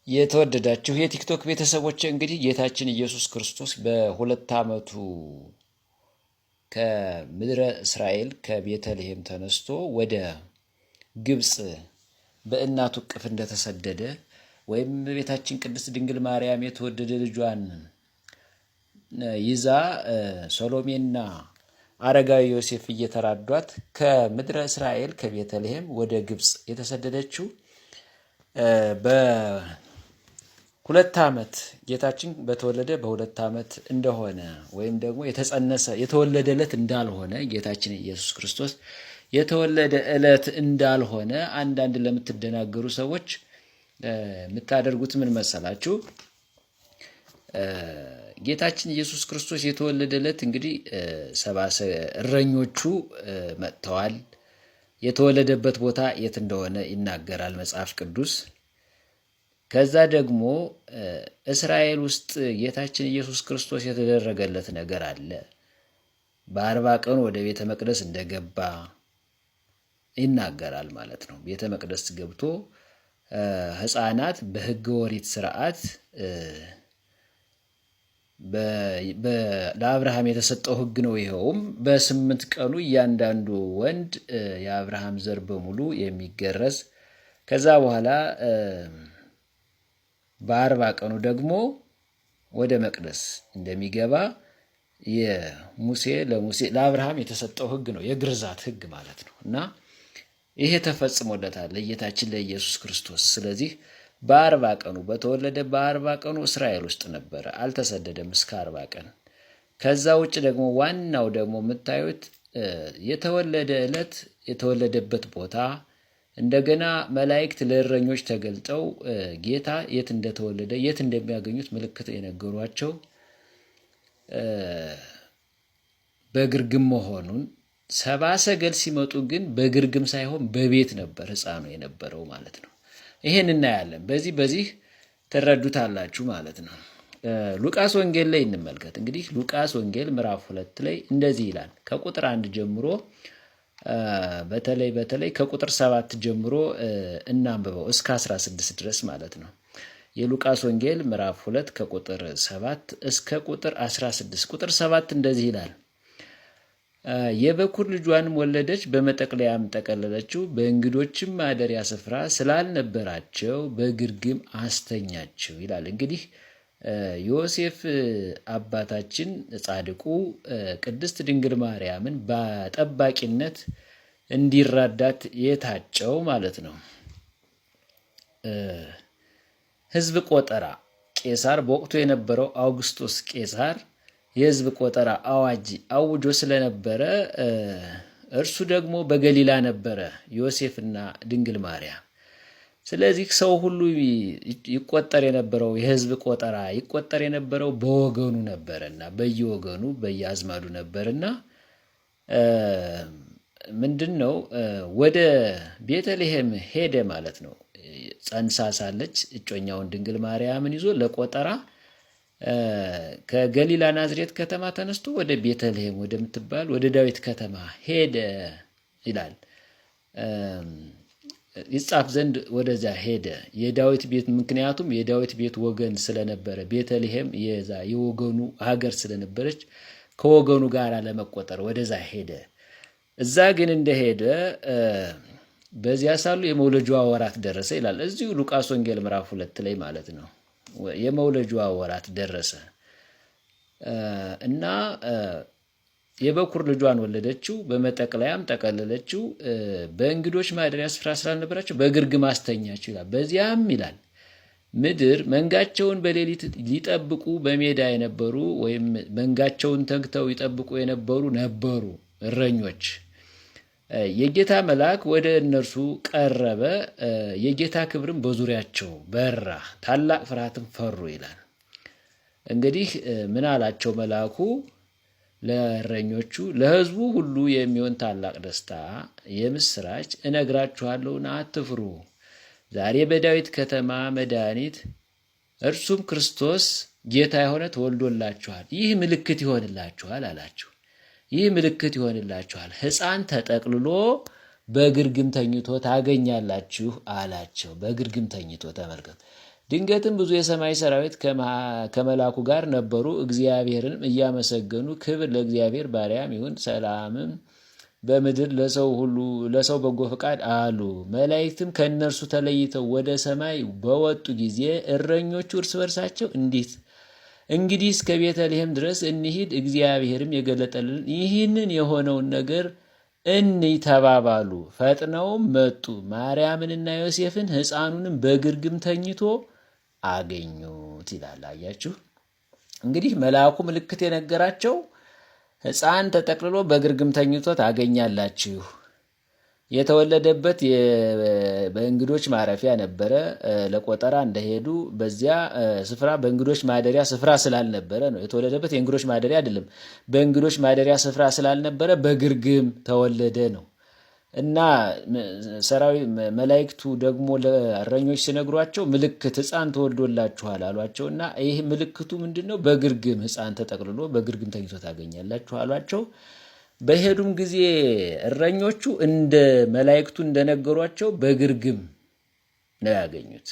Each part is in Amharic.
የተወደዳችሁ የቲክቶክ ቤተሰቦች፣ እንግዲህ ጌታችን ኢየሱስ ክርስቶስ በ2 ዓመቱ ከምድረ እስራኤል ከቤተልሔም ተነስቶ ወደ ግብፅ በእናቱ እቅፍ እንደተሰደደ ወይም እመቤታችን ቅድስት ድንግል ማርያም የተወደደ ልጇን ይዛ ሰሎሜና አረጋዊ ዮሴፍ እየተራዷት ከምድረ እስራኤል ከቤተልሔም ወደ ግብፅ የተሰደደችው በ2 ዓመት ጌታችን በተወለደ በ2 ዓመት እንደሆነ ወይም ደግሞ የተጸነሰ የተወለደ ዕለት እንዳልሆነ፣ ጌታችን ኢየሱስ ክርስቶስ የተወለደ ዕለት እንዳልሆነ አንዳንድ ለምትደናገሩ ሰዎች የምታደርጉት ምን መሰላችሁ? ጌታችን ኢየሱስ ክርስቶስ የተወለደ ዕለት እንግዲህ ሰብአ እረኞቹ መጥተዋል። የተወለደበት ቦታ የት እንደሆነ ይናገራል መጽሐፍ ቅዱስ። ከዛ ደግሞ እስራኤል ውስጥ ጌታችን ኢየሱስ ክርስቶስ የተደረገለት ነገር አለ። በ40 ቀን ወደ ቤተ መቅደስ እንደገባ ይናገራል ማለት ነው። ቤተ መቅደስ ገብቶ ሕፃናት በሕገ ኦሪት ስርዓት ለአብርሃም የተሰጠው ሕግ ነው። ይኸውም በ8 ቀኑ እያንዳንዱ ወንድ የአብርሃም ዘር በሙሉ የሚገረዝ፣ ከዛ በኋላ በ40 ቀኑ ደግሞ ወደ መቅደስ እንደሚገባ የሙሴ ለሙሴ ለአብርሃም የተሰጠው ሕግ ነው፣ የግርዛት ሕግ ማለት ነው። እና ይሄ ተፈጽሞለታል ለጌታችን ለኢየሱስ ክርስቶስ። ስለዚህ በ40 ቀኑ በተወለደ በ40 ቀኑ እስራኤል ውስጥ ነበረ፣ አልተሰደደም እስከ 40 ቀን። ከዛ ውጭ ደግሞ ዋናው ደግሞ የምታዩት የተወለደ ዕለት፣ የተወለደበት ቦታ፣ እንደገና መላእክት ለእረኞች ተገልጠው ጌታ የት እንደተወለደ፣ የት እንደሚያገኙት ምልክት የነገሯቸው በግርግም መሆኑን፣ ሰብአ ሰገል ሲመጡ ግን በግርግም ሳይሆን በቤት ነበር ሕፃኑ የነበረው ማለት ነው። ይሄን እናያለን። በዚህ ትረዱታላችሁ ማለት ነው። ሉቃስ ወንጌል ላይ እንመልከት። እንግዲህ ሉቃስ ወንጌል ምዕራፍ 2 ላይ እንደዚህ ይላል። ከቁጥር 1 ጀምሮ፣ በተለይ በተለይ ከቁጥር 7 ጀምሮ እናንብበው እስከ 16 ድረስ ማለት ነው። የሉቃስ ወንጌል ምዕራፍ 2 ከቁጥር 7 እስከ ቁጥር 16። ቁጥር 7 እንደዚህ ይላል። የበኩር ልጇንም ወለደች፣ በመጠቅለያም ጠቀለለችው፣ በእንግዶችም ማደሪያ ስፍራ ስላልነበራቸው በግርግም አስተኛችው ይላል። እንግዲህ ዮሴፍ አባታችን ጻድቁ ቅድስት ድንግል ማርያምን በጠባቂነት እንዲራዳት የታጨው ማለት ነው። ሕዝብ ቆጠራ ቄሳር፣ በወቅቱ የነበረው አውግስጦስ ቄሳር የህዝብ ቆጠራ አዋጅ አውጆ ስለነበረ እርሱ ደግሞ በገሊላ ነበረ ዮሴፍና ድንግል ማርያም። ስለዚህ ሰው ሁሉ ይቆጠር የነበረው፣ የህዝብ ቆጠራ ይቆጠር የነበረው በወገኑ ነበረና በየወገኑ በየአዝማዱ ነበርና ምንድን ነው ወደ ቤተልሔም ሄደ ማለት ነው። ጸንሳ ሳለች እጮኛውን ድንግል ማርያምን ይዞ ለቆጠራ ከገሊላ ናዝሬት ከተማ ተነስቶ ወደ ቤተልሔም ወደምትባል ወደ ዳዊት ከተማ ሄደ ይላል። ይጻፍ ዘንድ ወደዚያ ሄደ። የዳዊት ቤት፣ ምክንያቱም የዳዊት ቤት ወገን ስለነበረ፣ ቤተልሔም የዛ የወገኑ ሀገር ስለነበረች ከወገኑ ጋር ለመቆጠር ወደዛ ሄደ። እዛ ግን እንደሄደ በዚያ ሳሉ የመውለጃዋ ወራት ደረሰ ይላል። እዚሁ ሉቃስ ወንጌል ምዕራፍ 2 ላይ ማለት ነው። የመውለጃዋ ወራት ደረሰ እና የበኩር ልጇን ወለደችው፣ በመጠቅለያም ጠቀለለችው። በእንግዶች ማደሪያ ስፍራ ስላልነበራቸው በግርግም አስተኛችው ይላል። በዚያም ይላል ምድር መንጋቸውን በሌሊት ሊጠብቁ በሜዳ የነበሩ ወይም መንጋቸውን ተግተው ይጠብቁ የነበሩ ነበሩ እረኞች። የጌታ መልአክ ወደ እነርሱ ቀረበ፣ የጌታ ክብርም በዙሪያቸው በራ፣ ታላቅ ፍርሃትም ፈሩ ይላል። እንግዲህ ምን አላቸው መልአኩ ለእረኞቹ? ለሕዝቡ ሁሉ የሚሆን ታላቅ ደስታ የምስራች እነግራችኋለሁና አትፍሩ። ዛሬ በዳዊት ከተማ መድኃኒት እርሱም ክርስቶስ ጌታ የሆነ ተወልዶላችኋል። ይህ ምልክት ይሆንላችኋል አላቸው። ይህ ምልክት ይሆንላችኋል፣ ሕፃን ተጠቅልሎ በግርግም ተኝቶ ታገኛላችሁ አላቸው። በግርግም ተኝቶ ተመልከቱ። ድንገትም ብዙ የሰማይ ሰራዊት ከመላኩ ጋር ነበሩ፣ እግዚአብሔርንም እያመሰገኑ ክብር ለእግዚአብሔር ባርያም ይሁን ሰላምም በምድር ለሰው ሁሉ ለሰው በጎ ፈቃድ አሉ። መላእክትም ከእነርሱ ተለይተው ወደ ሰማይ በወጡ ጊዜ እረኞቹ እርስ በርሳቸው እንዲት እንግዲህ እስከ ቤተልሔም ድረስ እንሂድ፣ እግዚአብሔርም የገለጠልን ይህንን የሆነውን ነገር እንይ ተባባሉ። ፈጥነውም መጡ፣ ማርያምንና ዮሴፍን ሕፃኑንም በግርግም ተኝቶ አገኙት ይላል። አያችሁ እንግዲህ መልአኩ ምልክት የነገራቸው ሕፃን ተጠቅልሎ በግርግም ተኝቶ ታገኛላችሁ። የተወለደበት በእንግዶች ማረፊያ ነበረ። ለቆጠራ እንደሄዱ በዚያ ስፍራ በእንግዶች ማደሪያ ስፍራ ስላልነበረ ነው። የተወለደበት የእንግዶች ማደሪያ አይደለም፣ በእንግዶች ማደሪያ ስፍራ ስላልነበረ በግርግም ተወለደ ነው። እና ሰራዊ መላእክቱ ደግሞ ለእረኞች ሲነግሯቸው ምልክት ሕፃን ተወልዶላችኋል አሏቸው። እና ይህ ምልክቱ ምንድን ነው? በግርግም ሕፃን ተጠቅልሎ በግርግም ተኝቶ ታገኛላችሁ አሏቸው። በሄዱም ጊዜ እረኞቹ እንደ መላእክቱ እንደነገሯቸው በግርግም ነው ያገኙት።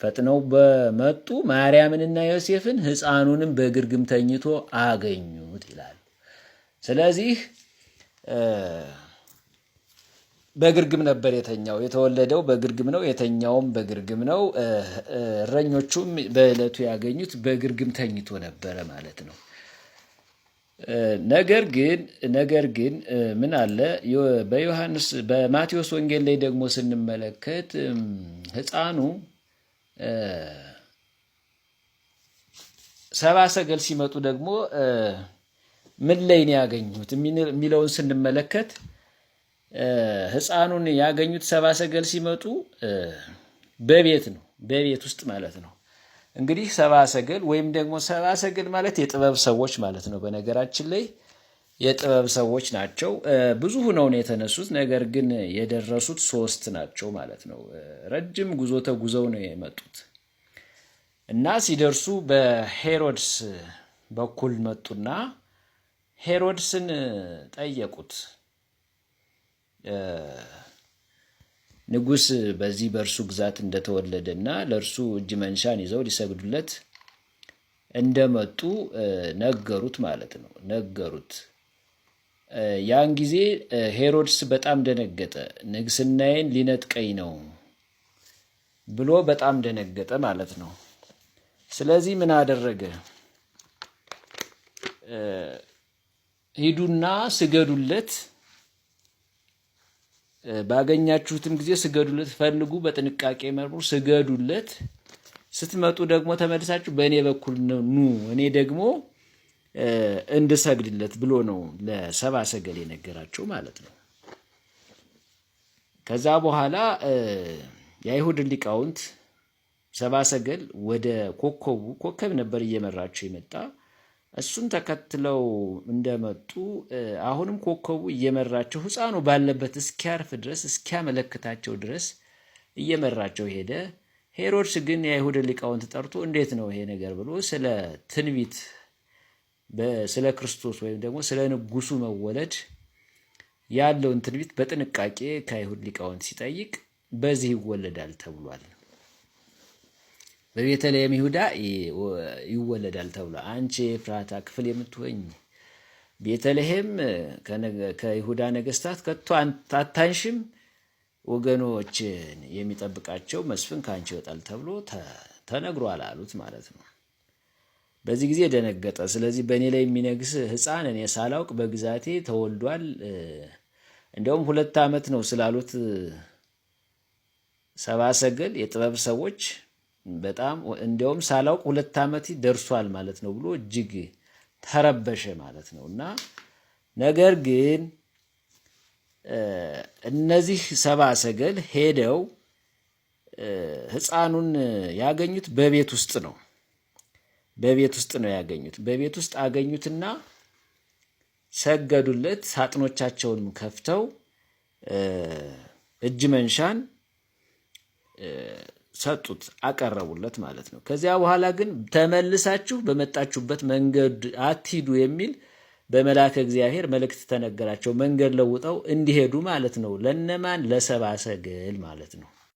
ፈጥነው በመጡ ማርያምንና ዮሴፍን ሕፃኑንም በግርግም ተኝቶ አገኙት ይላል። ስለዚህ በግርግም ነበር የተኛው። የተወለደው በግርግም ነው፣ የተኛውም በግርግም ነው። እረኞቹም በዕለቱ ያገኙት በግርግም ተኝቶ ነበረ ማለት ነው። ነገር ግን ነገር ግን ምን አለ በዮሐንስ በማቴዎስ ወንጌል ላይ ደግሞ ስንመለከት ሕፃኑ ሰብአ ሰገል ሲመጡ ደግሞ ምን ላይ ነው ያገኙት የሚለውን ስንመለከት ሕፃኑን ያገኙት ሰብአ ሰገል ሲመጡ በቤት ነው፣ በቤት ውስጥ ማለት ነው። እንግዲህ ሰብአ ሰገል ወይም ደግሞ ሰብአ ሰገል ማለት የጥበብ ሰዎች ማለት ነው። በነገራችን ላይ የጥበብ ሰዎች ናቸው። ብዙ ሁነው ነው የተነሱት። ነገር ግን የደረሱት ሶስት ናቸው ማለት ነው። ረጅም ጉዞ ተጉዘው ነው የመጡት እና ሲደርሱ በሄሮድስ በኩል መጡና ሄሮድስን ጠየቁት። ንጉሥ በዚህ በእርሱ ግዛት እንደተወለደና ለእርሱ እጅ መንሻን ይዘው ሊሰግዱለት እንደመጡ ነገሩት ማለት ነው። ነገሩት። ያን ጊዜ ሄሮድስ በጣም ደነገጠ። ንግስናዬን ሊነጥቀኝ ነው ብሎ በጣም ደነገጠ ማለት ነው። ስለዚህ ምን አደረገ? ሂዱና ስገዱለት ባገኛችሁትም ጊዜ ስገዱለት፣ ፈልጉ፣ በጥንቃቄ መርምሩ፣ ስገዱለት። ስትመጡ ደግሞ ተመልሳችሁ በእኔ በኩል ኑ፣ እኔ ደግሞ እንድሰግድለት ብሎ ነው ለሰብአ ሰገል የነገራቸው ማለት ነው። ከዛ በኋላ የአይሁድ ሊቃውንት ሰብአ ሰገል ወደ ኮከቡ ኮከብ ነበር እየመራቸው የመጣ እሱን ተከትለው እንደመጡ አሁንም ኮከቡ እየመራቸው ሕፃኑ ባለበት እስኪያርፍ ድረስ እስኪያመለክታቸው ድረስ እየመራቸው ሄደ። ሄሮድስ ግን የአይሁድ ሊቃውንት ጠርቶ እንዴት ነው ይሄ ነገር ብሎ ስለ ትንቢት ስለ ክርስቶስ ወይም ደግሞ ስለ ንጉሱ መወለድ ያለውን ትንቢት በጥንቃቄ ከአይሁድ ሊቃውንት ሲጠይቅ በዚህ ይወለዳል ተብሏል። በቤተልሔም ይሁዳ ይወለዳል ተብሏል። አንቺ የኤፍራታ ክፍል የምትሆኝ ቤተልሔም ከይሁዳ ነገስታት ከቶ አታንሽም፣ ወገኖችን የሚጠብቃቸው መስፍን ከአንቺ ይወጣል ተብሎ ተነግሯል አሉት ማለት ነው። በዚህ ጊዜ ደነገጠ። ስለዚህ በእኔ ላይ የሚነግስ ሕፃን እኔ ሳላውቅ በግዛቴ ተወልዷል፣ እንዲያውም 2 ዓመት ነው ስላሉት ሰብአ ሰገል የጥበብ ሰዎች በጣም እንዲያውም ሳላውቅ 2 ዓመት ደርሷል ማለት ነው ብሎ እጅግ ተረበሸ ማለት ነው። እና ነገር ግን እነዚህ ሰብአ ሰገል ሄደው ሕፃኑን ያገኙት በቤት ውስጥ ነው። በቤት ውስጥ ነው ያገኙት። በቤት ውስጥ አገኙትና ሰገዱለት። ሳጥኖቻቸውንም ከፍተው እጅ መንሻን ሰጡት፣ አቀረቡለት ማለት ነው። ከዚያ በኋላ ግን ተመልሳችሁ በመጣችሁበት መንገድ አትሂዱ የሚል በመላከ እግዚአብሔር መልእክት ተነገራቸው። መንገድ ለውጠው እንዲሄዱ ማለት ነው። ለነማን? ለሰብአ ሰገል ማለት ነው።